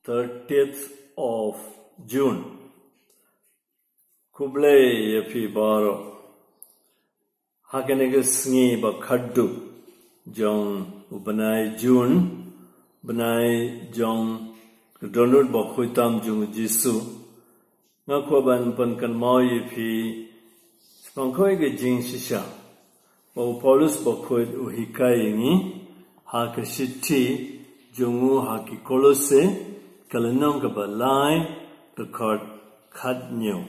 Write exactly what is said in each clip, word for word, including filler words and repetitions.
thirtieth of June. Khublei ïa phi baroh. Ha kane ka sngi ba khatduh jong u bnai June, bnai jong ka dohnud bakhuid tam jong u Jisu, nga kwah ban pynkynmaw ïa phi shaphang kawei ka jingshisha ba u Paulus bakhuid u hikai ïa ngi ha ka shithi jong u ha ki Kolose, ka lynnong kaba lai, ka dkhot khathynñiew.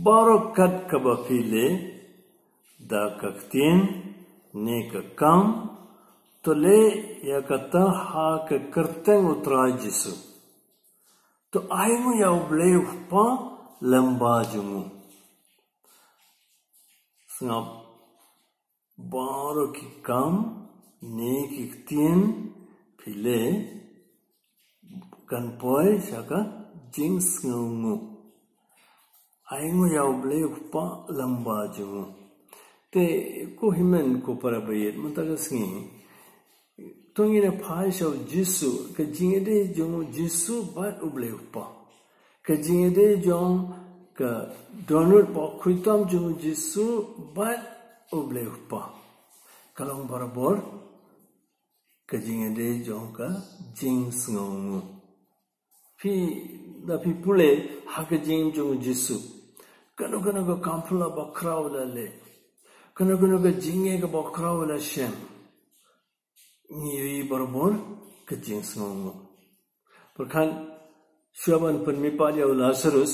Baroh kat kaba phi leh, da ka ktien ne ka kam, to leh ïa kata ha ka kyrteng u Trai Jisu. To ainguh ïa u Blei u Kpa lyngba jong u. Sngap, baroh ki kam ne ki ktien phi leh, kan poi sha ka jingsngewnguh. Ainguh ïa u Blei u Kpa lyngba jong u. Te ko hynmen ko para baieit, mynta ka sngi to ngin ïa phai sha u Jisu, ka jingïadei jong u Jisu bad u Blei u Kpa. Ka jingïadei jong ka dohnud bakhuid tam jong u Jisu bad u Blei u Kpa ka long barabor ka jingïadei jong ka jingsngewnguh. Phi, da phi pule ha ka jingim jong u Jisu, kano kano ka kam phylla bakhraw u la leh, kano kano ka jingeh kaba khraw u la shem, ngi ïohi barabor ka jingsngewnguh. Pyrkhat, shuwa ban pynmihpat ïa u Lazarus,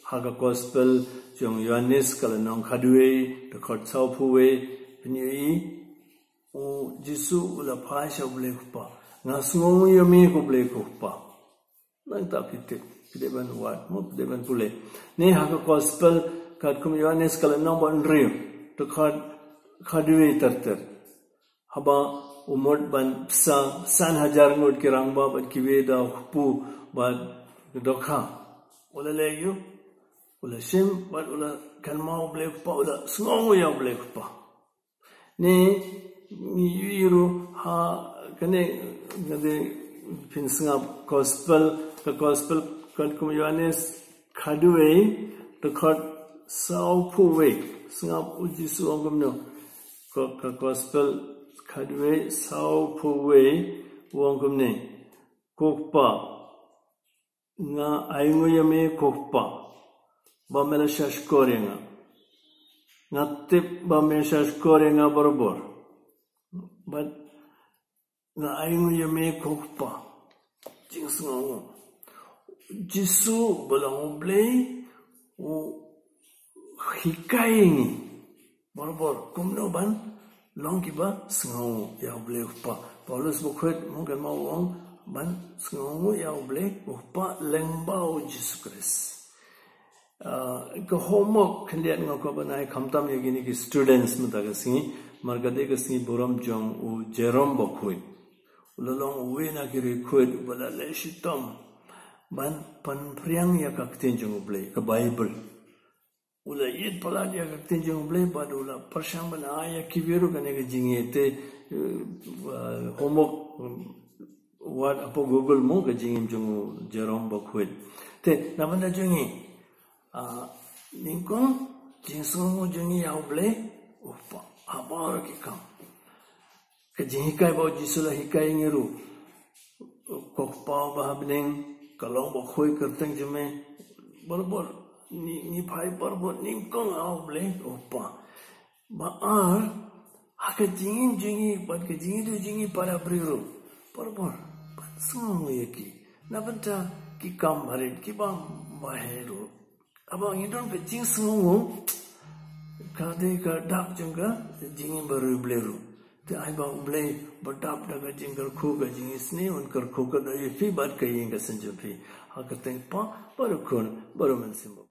ha ka Gospel jong u Ïoannis ka lynnong khadwei, dkhot sawphew wei, phin ïohi u Jisu u la phai sha u Blei u Kpa. Nga sngewnguh ïa me ko Blei ko Kpa. Nangta phi tip, phi dei ban wad mo, phi dei ban pule. Ne ha ka Gospel katkum u Ïoannis ka lynnong ba hynriew, dkhot khadwei ter ter. Haba u mut ban bsa san hajar ngut ki rangbah bad kiwei da u kpu bad dohkha, u la leh aïu? U la shim bad u la kynmaw u Blei u Kpa, u la sngewnguh ïa u Blei u Kpa. Ne ngi ïohi ruh ha kane, kane phin sngap Gospel, ka Gospel katkum u Ïoannis khadwei, dkhot sawphew wei. Sngap u Jisu u ong kumno. Ka, ka Gospel khadwei sawphew wei u ong kumne. Ko Kpa, nga ainguh ïa me ko Kpa, ba me la shahshkor ïa nga. Nga tip ba me shahshkor ïa nga barabor. Bad nga ainguh ïa me ko Kpa. Jingsngewnguh. Jisu ba long u Blei u hikai ïa ngi barabor kumno ban long kiba sngewnguh ïa u Blei u Kpa. Paulus bakhuid mo kan ma u ong ban sngewnguh ïa u Blei u Kpa lyngba u Jisu Khrist. Ah, ka homework khyndiat nga kwah ban ai khamtam ïa kine ki students mynta ka sngi, namar ka dei ka sngi burom jong u Jerome bakhuid. U la long uwei na ki riewkhuid uba la leh shitom ban pynphriang ïa ka ktien jong u Blei, ka Baibl. U la ïit palat ïa ka ktien jong u Blei bad u la pyrshang ban ai ïa kiwei ruh kane ka jingïeit. Te, eh, homework, um, wad hapoh Google mo ka jingim jong u Jerome bakhuid. Te na bynta jong ngi, ah, nyngkong jingsngewnguh jong ngi ïa u Blei u Kpa ha baroh ki kam. Ka jinghikai ba u Jisu la hikai ïa ngi ruh. Ko Kpa uba ha bneng, ka long bakhuid ka kyrteng jong me. Barabor ngi, ngi phai barabor nyngkong ha u Blei u Kpa. Ba ar, ha ka jingim jong ngi bad ka jingïohi jong ngi para briew ruh, barabor ban sngewnguh ïa ki na bynta ki kam barit kiba bha hi ruh. Haba ngi don ka jingsngewnguh, ka dei ka dak jong ka jingim ba riewblei ruh. Te ai ba u Blei ba dap da ka jingkyrkhu, ka jingisynei, un kyrkhu ka da ïa phi bad ka ïing ka sem jong phi. Ha ka kyrteng u Kpa bad u Khun bad u Mynsiem Bakhuid.